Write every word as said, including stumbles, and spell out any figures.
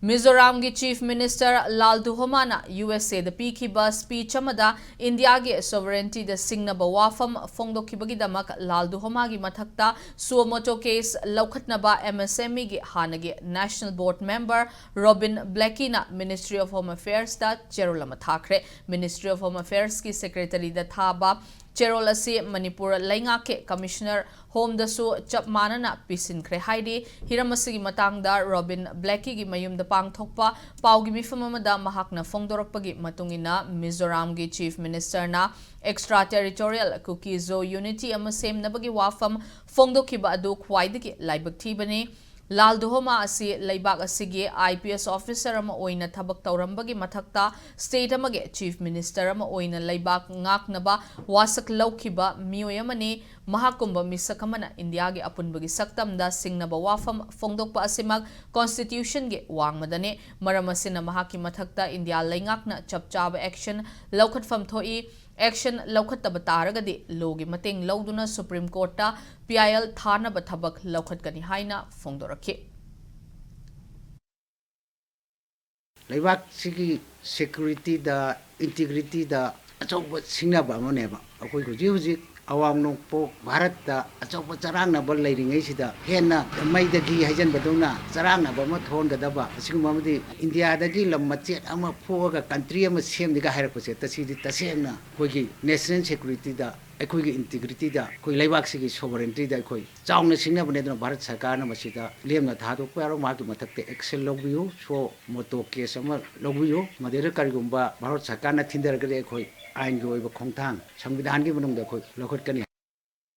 ꯃꯤꯖꯣꯔꯥꯝꯒꯤ Chief Minister ꯂꯥꯜꯗꯨꯍꯣꯃꯥꯅ U S ꯑꯦꯗ ꯄꯤꯈꯤꯕ speech ꯑꯃꯗ ꯏꯟꯗꯤꯌꯥꯒꯤ sovereigntyꯗ ꯁꯤꯡꯅꯕ ꯋꯥꯐꯝ ꯐꯣꯡꯗꯣꯛꯈꯤꯕꯒꯤꯗꯃꯛ ꯂꯥꯜꯗꯨꯍꯣꯃꯥꯒꯤ ꯃꯊꯛꯇ suo motu case ꯂꯧꯈꯠꯅꯕ ꯑꯦꯝ ꯑꯦꯁ ꯑꯦꯝ ꯏꯒꯤ ꯍꯥꯟꯅꯒꯤ National Board member ꯔꯣꯕꯤꯟ ꯕ꯭ꯂꯦꯀꯤꯅ Ministry of Home Affairsꯇ ꯆꯦꯔꯣꯜ ꯑꯃ ꯊꯥꯈ꯭ꯔꯦ꯫ Ministry of Home Affairsꯀꯤ Secretaryꯗ ꯊꯥꯕ ꯆꯦꯔꯣꯜ ꯑꯁꯤ ꯃꯅꯤꯄꯨꯔ ꯂꯩꯉꯥꯛꯀꯤ Commissioner Homeꯗꯁꯨ ꯆꯞ ꯃꯥꯟꯅꯅ ꯄꯤꯁꯤꯟꯈ꯭ꯔꯦ ꯍꯥꯏꯔꯤ꯫ ꯍꯤꯔꯝ ꯑꯁꯤꯒꯤ ꯃꯇꯥꯡꯗ ꯔꯣꯕꯤꯟ ꯕ꯭ꯂꯦꯀꯤꯒꯤ ꯃꯌꯨꯝꯗ ꯄꯥꯡꯊꯣꯛꯄ ꯄꯥꯎꯒꯤ ꯃꯤꯐꯝ ꯑꯃꯗ ꯃꯍꯥꯛꯅ ꯐꯣꯡꯗꯣꯔꯛꯄꯒꯤ ꯃꯇꯨꯡ ꯏꯟꯅ, ꯃꯤꯖꯣꯔꯥꯝꯒꯤ Chief Ministerꯅ extra territorial Kuki-Zo unity ꯑꯃ ꯁꯦꯝꯅꯕꯒꯤ ꯋꯥꯐꯝ ꯐꯣꯡꯗꯣꯛꯈꯤꯕ ꯑꯗꯨ ꯈ꯭ꯋꯥꯏꯗꯒꯤ ꯂꯥꯏꯕꯛ ꯊꯤꯕꯅꯤ꯫ ꯂꯥꯜꯗꯨꯍꯣꯃꯥ ꯑꯁꯤ ꯂꯩꯕꯥꯛ ꯑꯁꯤꯒꯤ ꯑꯥꯏ ꯄꯤ ꯑꯦꯁ officer ꯑꯃ ꯑꯣꯏꯅ ꯊꯕꯛ ꯇꯧꯔꯝꯕꯒꯤ ꯃꯊꯛꯇ state ꯑꯃꯒꯤ Chief Minister ꯑꯃ ꯑꯣꯏꯅ ꯂꯩꯕꯥꯛ ꯉꯥꯛꯅꯕ ꯋꯥꯁꯛ ꯂꯧꯈꯤꯕ ꯃꯤꯑꯣꯏ ꯑꯃꯅꯤ꯫ ꯃꯍꯥꯛꯀꯨꯝꯕ ꯃꯤꯁꯛ ꯑꯃꯅ ꯏꯟꯗꯤꯌꯥꯒꯤ ꯑꯄꯨꯟꯕꯒꯤ ꯁꯛꯇꯝꯗ ꯁꯤꯡꯅꯕ ꯋꯥꯐꯝ ꯐꯣꯡꯗꯣꯛꯄ ꯑꯁꯤꯃꯛ Constitutionꯒꯤ ꯋꯥꯡꯃꯗꯅꯤ꯫ ꯃꯔꯝ ꯑꯁꯤꯅ ꯃꯍꯥꯛꯀꯤ ꯃꯊꯛꯇ ꯏꯟꯗꯤꯌꯥ ꯂꯩꯉꯥꯛꯅ ꯆꯞ ꯆꯥꯕ action ꯂꯧꯈꯠꯐꯝ ꯊꯣꯛꯏ꯫ Action ꯂꯧꯈꯠꯇꯕ ꯇꯥꯔꯒꯗꯤ lawꯒꯤ ꯃꯇꯦꯡ ꯂꯧꯗꯨꯅ Supreme Courtꯇ P I L ꯊꯥꯅꯕ ꯊꯕꯛ ꯂꯧꯈꯠꯀꯅꯤ ꯍꯥꯏꯅ ꯐꯣꯡꯗꯣꯔꯛꯈꯤ꯫ ꯂꯩꯕꯥꯛꯁꯤꯒꯤ securityꯗ, integrityꯗ ꯑꯆꯧꯕ ꯁꯤꯡꯅꯕ ꯑꯃꯅꯦꯕ꯫ ꯑꯩꯈꯣꯏ ꯍꯧꯖꯤꯛ ꯍꯧꯖꯤꯛ ꯑꯋꯥꯡ ꯅꯣꯡꯄꯣꯛ ꯚꯥꯔꯠꯇ ꯑꯆꯧꯕ ꯆꯔꯥꯡꯅꯕ ꯂꯩꯔꯤꯉꯩꯁꯤꯗ ꯍꯦꯟꯅ ꯃꯩꯗꯒꯤ ꯍꯩꯖꯤꯟꯕꯗꯧꯅ ꯆꯔꯥꯡꯅꯕ ꯑꯃ ꯊꯣꯛꯍꯟꯒꯗꯕ ꯑꯁꯤꯒꯨꯝꯕ ꯑꯃꯗꯤ ꯏꯟꯗꯤꯌꯥꯗꯒꯤ ꯂꯝ ꯃꯆꯦꯠ ꯑꯃ ꯐꯨꯛꯑꯒ country ꯑꯃ ꯁꯦꯝꯅꯤꯒ ꯍꯥꯏꯔꯛꯄꯁꯦ ꯇꯁꯤꯗꯤ ꯇꯁꯦꯡꯅ ꯑꯩꯈꯣꯏꯒꯤ national securityꯗ, ꯑꯩꯈꯣꯏꯒꯤ integrityꯗ, ꯑꯩꯈꯣꯏ ꯂꯩꯕꯥꯛꯁꯤꯒꯤ sovereigntyꯗ ꯑꯩꯈꯣꯏ ꯆꯥꯎꯅ ꯁꯤꯡꯅꯕꯅꯦ꯫ ꯑꯗꯨꯅ ꯚꯥꯔꯠ ꯁꯔꯀꯥꯔꯅ ꯃꯁꯤꯗ ꯂꯦꯝꯅ ꯊꯥꯗꯣꯛꯄ ꯌꯥꯔꯣꯏ꯫ ꯃꯍꯥꯛꯀꯤ ꯃꯊꯛꯇ action ꯂꯧꯕꯤꯌꯨ꯫ Suo motu case ꯑꯃ ꯂꯧꯕꯤꯌꯨ꯫ ꯃꯗꯨꯗ ꯀꯔꯤꯒꯨꯝꯕ ꯚꯥꯔꯠ ꯁꯔꯀꯥꯔꯅ ꯊꯤꯟꯊꯔꯒꯗꯤ ꯑꯩꯈꯣꯏ ꯑꯥꯏꯟꯒꯤ ꯑꯣꯏꯕ ꯈꯣꯡꯊꯥꯡ, ꯁꯪꯕꯤꯙꯥꯟꯒꯤ ꯃꯅꯨꯡꯗ ꯑꯩꯈꯣꯏ ꯂꯧꯈꯠꯀꯅꯤ꯫